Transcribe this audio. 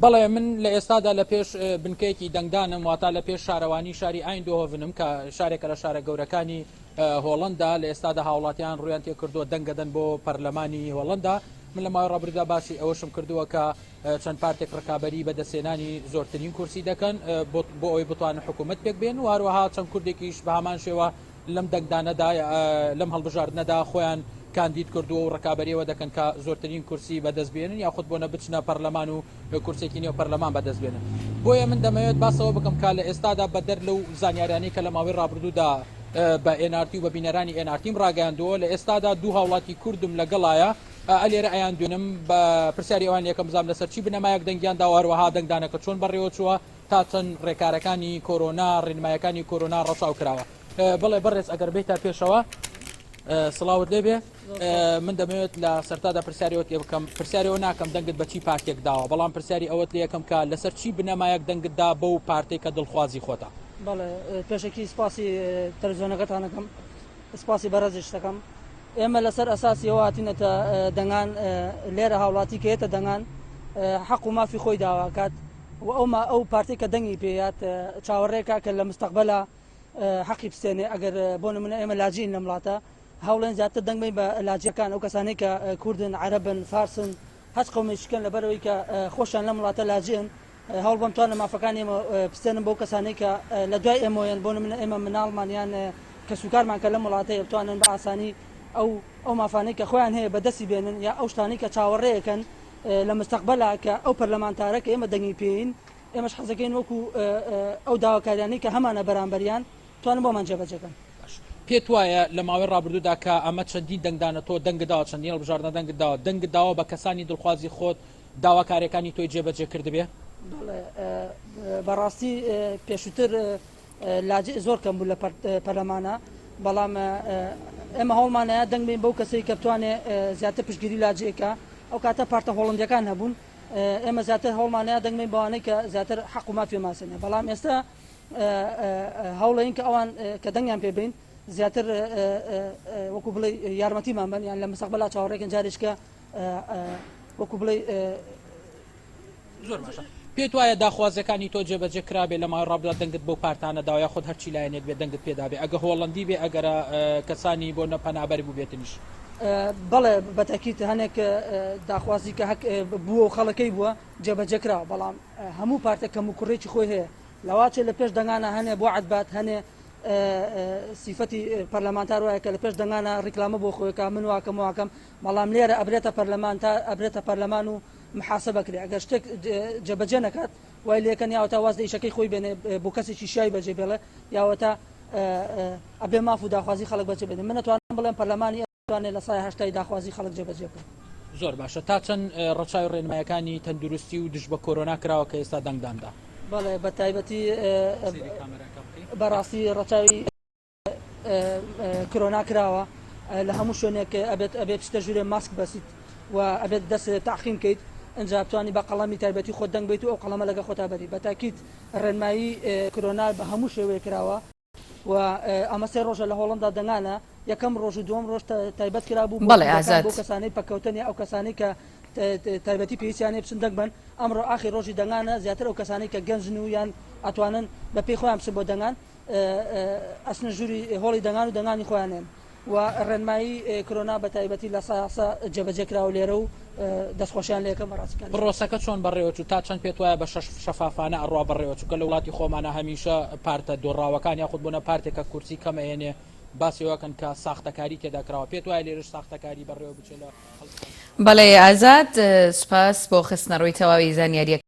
بەڵێ من لە ئێستادا لە پێش بنکەیەکی دەنگدانم واتا لە پێش شارەوانی شاری ئایندۆهۆڤنم کە شارێکە لە شارە گەورەکانی هۆڵندا لە ئێستادا هاوڵاتیان ڕویان تێکردووە دەنگەدەن بۆ پەرلەمانی هۆڵندا من لە ماوەی ڕابردوودا باسی ئەوەشم کردووە کە چەند پارتێک ڕکابەری بەدەستهێنانی زۆرترین کورسی دەکەن بۆ ئەوەی بتوانن حکوومەت پێک بێن و هەروەها چەند کوردێکیش بە هەمان شێوە لەم دەنگدانەدا لەم هەڵبژاردنەدا خۆیان کاندید کردووە و ڕکابەریەوە دەکەن کە زۆرترین کورسی بەدەست بێنن یاخود بۆنە بچنە پەرلەمان و کورسێکی نێو پەرلەمان بەدەست بێنن. بۆیە من دەمەوێت باسەوە بکەم کە لە ئێستادا بەدەر لەو زانیاریانەی کە لە ماوەی ڕابردوودا بە ئێن ئاڕ تی و بە بینەرانی ئێن ئاڕ تیم ڕاگەیاندووە لە ئێستادا دوو هاوڵاتی کوردم لەگەڵایە ئەلێرە ئەیاندوێنم بە پرسیاری ئەوان یەکەم بزانم لەسەر چی بنەمایەک دەنگیان داوە هەروەها دەنگدانەکە چۆن بەڕێوەچووە تا چەند ڕێکارەکانی کۆرۆنا ڕێنمایەکانی کۆرۆنا ڕەچاو کراوە. بەڵێ بەڕێز ئەگەر بێیتە پێشەوە سڵاوت لێبێ من دەمەوێت لە سەرتادا پرسیارەوەت لێ بکەم پرسیارەوە ناکەم دەنگت بە چی پارتێک داوە بەڵام پرسیاری ئەوەت لێ یەکەم کە لەسەر چی بنەمایەک دەنگت دا بەو پارتێک کە دڵخوازی خۆتە؟ بەڵێ پێشەکی سپاسی تەلەڤزیۆنەکەتانەکەم سپاسی بەڕێزیش دەکەم ئێمە لەسەر ئەساسی ئەوە هاتینەتە دەنگان لێرە هاوڵاتی کە یەتە دەنگان حەق و مافی خۆی داواکات و ئەو ما ئەو پارتی کە دەنگی پێیات چاوەڕێکا کە لە مستەقبەلا حەقی بستێنێ ئەگەر بۆ نمونە ئێمە لاجین لەم وڵاتە هەوڵێن زیاتر دەنگ بین بە لاجیەکان ئەو کەسانەی کە کوردن عەرەبن فارسن هەچ قەومێکیکەن لەبەرەوەی کە خۆشیان لەم وڵاتە لاجین هەوڵ بەم توانە مافەکانی ئێمە بستێنن بەو کەسانەی کە لە دوای ئێمەوەیەن بۆ نمونە ئێمە مناڵمان یان کەسوکارمان کە لەم وڵاتەیە بتوانن بە ئاسانی ئەو ئەو مافانەی کە خۆیان هەیە بەدەستی بێنن یا ئەو شتانەی کە چاوەڕێیەکەن لە مستەقبەلا کە ئەو پەرلەمانتارە کە ئێمە دەنگی پێین ئێمەش حەزەکەین وەکو ئەو داواکاریانەی کە هەمانە بەرامبەریان توانن بۆمان جێبەجێکەن. باش پێت وایە لە ماوەی ڕابردوودا کە ئەمە چەندین دەنگدانە تۆ دەنگت داوە چەندین هەڵبژاردنە دەنگت داوە دەنگت داوە بە کەسانی دڵخوازی خۆت داواکاریەکانی تۆی جێبەجێ کردبێ؟ بەڵێ بەڕاستی پێشووتر لاجئ زۆر کەم بوو لە پەرلەمانە بەڵام ئێمە هەوڵمانەیە دەنگ بین بەو کەسەی کە بتوانێ زیاتر پشتگیری لاجئکە ئەو کاتە پارتە هۆڵندیەکان هەبوون ئێمە زیاتر هەوڵمانەیە دەنگ بین بەوانەی کە زیاتر حەق و مافی ماسێنە بەڵام ئێستا هەوڵین کە ئەوان کە دەنگیان پێ بین زیاتر وەکو بڵێ یارمەتیمان بن یان لە مستەقبەلا چاوەڕێکن جارێکە وەکو بڵێ زۆر باشە پێت وایە داخوازیەکانی تۆ جێبەجێ کرابێ لە ماوەی ڕابدا دەنگت بەو پارتانە داوە یاخود هەرچی لایەنێک بێ دەنگت پێدابێ ئەگە هۆڵەندی بێ ئەگەرە کەسانی بۆ نە پەنابەر بووبێتنیش؟ بەڵێ بەتەکیت هەنێک داخوازی کە هەک بووە و خەڵەکەی بووە جێبەجێ کراوە بەڵام هەموو پارتێک کەم و کوڕێکی خۆی هەیە لەواچێ لە پێش دەنگانە هەنێ بۆ عەدبات هەنێ سیفەتی پەرلەمانتار وایە کە لە پێش دەنگانە ڕیکلامە بۆ خۆیەکە من واکەم واکەم بەڵام لێرە ئەبرێتە پەرلەمان تا ئەبرێتە پەرلەمان و محاسبە کرێ ئەگەر شتێک جێبەجێ نەکات وای لێکەن یاوەتا واز لە ئیشەکەی خۆی بێنێ بۆ کەسێکی شیاوی بەجێ بێڵێ یاوەتا ئەبێ ماف و داخوازی خەڵک بەجێ بێنێ من ئەتوانم بڵێم پەرلەمانی ئەتوانێ لە سای هەشتای داخوازی خەڵک جێبەجێ بکات. زۆر باشە تا چەند ڕەچاوی ڕێنمایەکانی تەندروستی و دژ بە کۆرۆنا کراوە کە ئێستا دەنگداندا؟ بەڵێ بە تایبەتی بەڕاستی ڕەچاوی کرۆنا کراوە لە هەموو شوێنێک ئەبێت ئەبێت بچیتە ژوورێ ماسک بەسیت و ئەبێت دەست تەعقیم کەیت ئینجا بتوانی بە قەڵەمی تایبەتی خۆت دەنگ بیت و ئەو قەڵەمە لەگە خۆتا بەری بە تاکید ڕێنمایی کرۆنا بە هەموو شێوەیە کراوە و ئەمە سێ ڕۆژە لە هۆڵندا دەنگانە یەکەم ڕۆژ و دووەم ڕۆژ تایبەت کرابوو بۆ بەڵێ ئازاد. بۆ کەسانەی پەککەوتن یا ئەو کەسانەی کە تایبەتی پێویستیان هەیە بچن دەنگ بەن ئەمڕۆ ئاخی ڕۆژی دەنگانە زیاتر ئەو کەسانەی کە گەنجن و یان ئەتوانن بە پێی خۆیان بچن بۆ دەنگان ئەچنە ژووری هۆڵی دەنگان و دەنگانی خۆیان نێن و ڕێنمایی کرۆنا بە تایبەتی لە سایاسە جێبەجێ کراوە لێرە و دەستخۆشیان لێکەم بەڕاستی کاری پڕۆسەکە چۆن بەڕێوەچوو تا چەند پێت وایە بە شەفافانە ئەڕوا بەڕێوە چونکە لە وڵاتی خۆمانە هەمیشە پارتە دۆڕاوەکان یاخود بۆنە پارتێک کە کورسی کەم ئەهێنێ باسی ئەوەکەن کە ساختەکاری تێدا کراوە پێت وایە لێرەش ساختەکاری بەڕێوە بچێ لە بەڵێ ئازاد سوپاس بۆ خستنەڕووی تەواوی زانیارییەکان.